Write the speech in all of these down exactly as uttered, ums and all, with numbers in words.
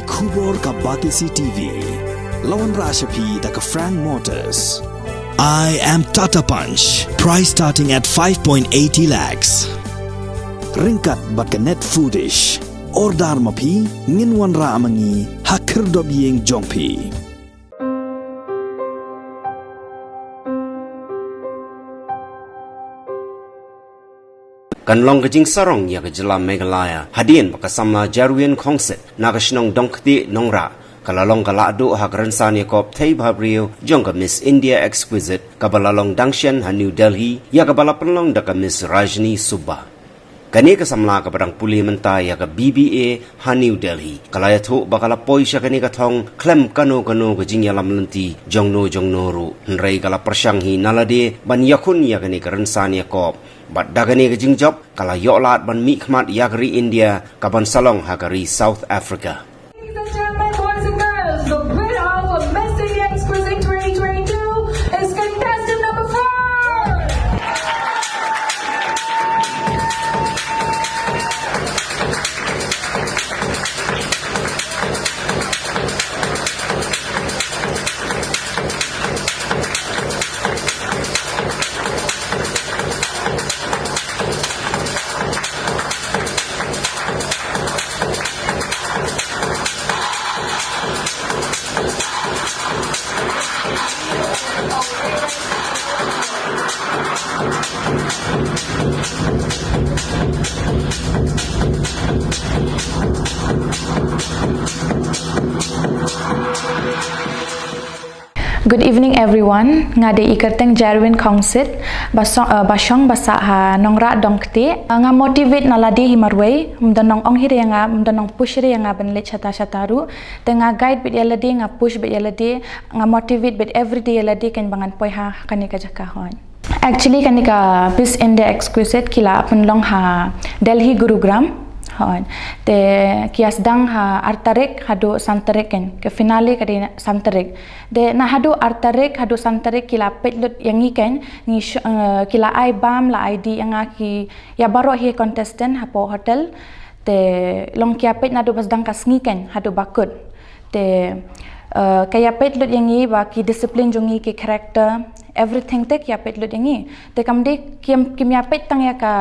Khubor ka Batesi T V. La wanrah sha phi da ka Frank Motors. I am Tata Punch. Price starting at five point eighty lakhs. Ryngkat bad ka Net Foodish. Order ma phi, ngin wanrah ma ngi ha khyrdop ïing jong phi. Kan long ka jingsarong ïa ka jylla Meghalaya hadien ba ka samla Jarwin Khongsit na ka shnong Dongktieh Nongrah ka la long ka lahduh ha ka rynsan ïakop thei bhabriew jong ka Miss India Exquisite kaba la long dang shen ha New Delhi, ïa kaba la pynlong da ka Miss Rajni Subba. Kane ka samla kaba dang pule mynta ïa ka B B A ha New Delhi ka la ïathuh ba ka la poi sha kane ka thong khlem kano kano ka jingïalam lynti jongno jongno ruh, hynrei ka la pyrshang hi na lade ban ïakhun ïa kane ka rynsan ïakop. Bad da kane ka jingjop ka la ïoh lad ban mihkhmat ïa ka ri India kaban sa long ha ka ri South Africa. Ladies and gentlemen, boys and girls, the winner of Miss India Exquisite twenty twenty-two is contestant number four. Good evening, everyone. Nga dei i kyrteng Jarwin Khongsit, ba shong, eh, ba shong ba sah ha Nongrah Dongktieh. Eh, nga motivate na lade hi marwei, ym don nong ong hi re ïa nga, ym don nong push hi re ïa nga ban leit shata shata ruh. Te nga guide beit ïa lade, nga push beit ïa lade, nga motivate beit everyday ïa lade kein ba ngan poi ha kane ka jaka hoi. Actually, kane ka Miss India Exquisite ki la pynlong ha Delhi Gurugram. Hoi. Te ki ïa sdang ha ar tarik haduh san tarik kein. Ka finale ka dei san tarik. Te na haduh ar tarik, haduh san tarik ki la peit lut ïa ngi kein, ngi sh-, eh, ki la ai bam, la ai dih ïa nga, ki ïa baroh hi contestant hapoh hotel. Te long ki ïa peit naduh ba sdang ka sngi kein haduh ba kut. Te, eh, ka ïa peit lut ïa ngi ba ki discipline jong ngi, ki character, everything te ki ïa peit lut ïa ngi. Te kam dei kim, kim ïa peit tang ïa ka,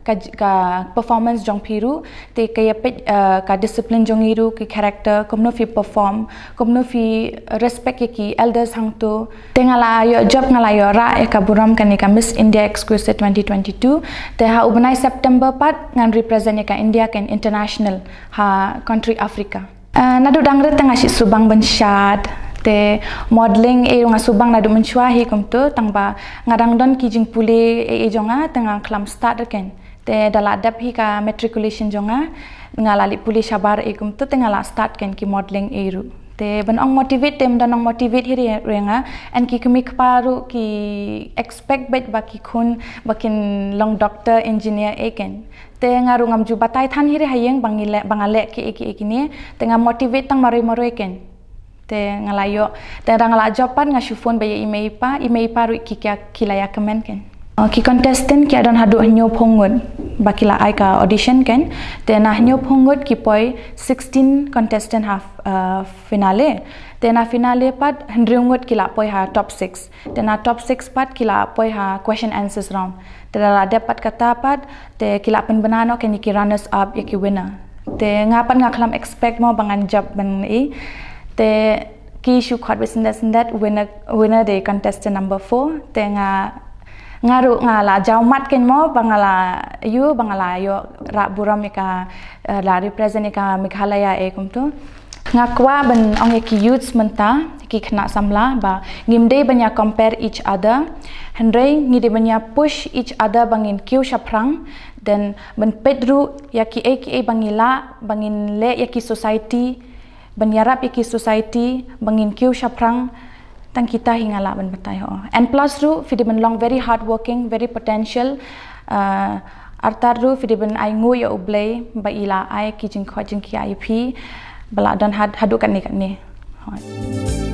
ka, ka performance jong phi ruh, te ka ïa peit, eh, ka discipline jong ngi ruh, ki character, kumno phi perform, kumno phi respect ïa ki elders hangto. Te nga la ïoh jop, nga la ïoh rah ïa ka burom kane ka Miss India Exquisite twenty twenty-two. Te ha u bnai September pat ngan represent ïa ka India kein international ha country Africa. Eh, naduh dang rit te nga shu subang ban shad, te modeling eh nga subang naduh mynshuwa hi kumto, tang ba nga dang don ki jingpule eh, eh jong nga, te nga khlem start re kein. Te da la dep hi ka matriculation jong nga, nga la leit pule shabar eh kumto, te nga la start kein ki modeling eh ruh. Te ban ong motivate te ym don nong motivate hi re, re nga, and ki kmie kpa ruh ki expect beit ba ki khun ba kin long doctor, engineer eh kein. Te nga ruh ngam ju batai than hi re ha ïing ba ngi leh, ba nga leh kiei kiei kine. Te nga motivate tang marwei marwei kein. Te nga la ïoh, te nga la jop pat nga shu phone beit ïa i mei i pa, i mei i pa ruh ki, ki, ki la ïa kmen kein. Oh, ki contestant ki ïa don haduh hynñiewphew ngut ba ki la ai ka audition kein. Te na hynñiewphew ngut ki poi sixteen contestant ha, uh, finale. Te na finale pat hynriew ngut ki la poi ha top six. Te na top six pat ki la poi ha question answers round. Te da la dep pat kata pat, te ki la pynbna noh kein ïa ki runners up ïa ki winner. Te nga pat nga khlem expect mo ba ngan jop ban i. Te ki shu khot beit syndet syndet, winner, winner dei contestant number four. Te nga, nga ruh nga la jaw mat kein mo ba nga la ïoh, ba nga la ïoh rah burom ïa ka, eh, la represent ïa ka Meghalaya eh kumto. Nga kwah ban ong ïa ki youths mynta, ki khynnah samla, ba ngim dei ban ïa compare each other. Hynrei ngi dei ban ïa push each other ba ngin kiew shaphrang, then ban peit ruh ïa kiei kiei ba ngi lah, ba ngin leh ïa ki society, ban ïarap ïa ki society, ba ngin kiew shaphrang. Tang kita hi nga lah ban batai ho. And plus ruh, phi dei ban long very hardworking, very potential. Uh, artat ruh, phi dei ban ai nguh ïa U Blei, ba i la ai ki jingkhot jingkhiah ïa phi, ba la don had-, haduh katne katne. Hooid.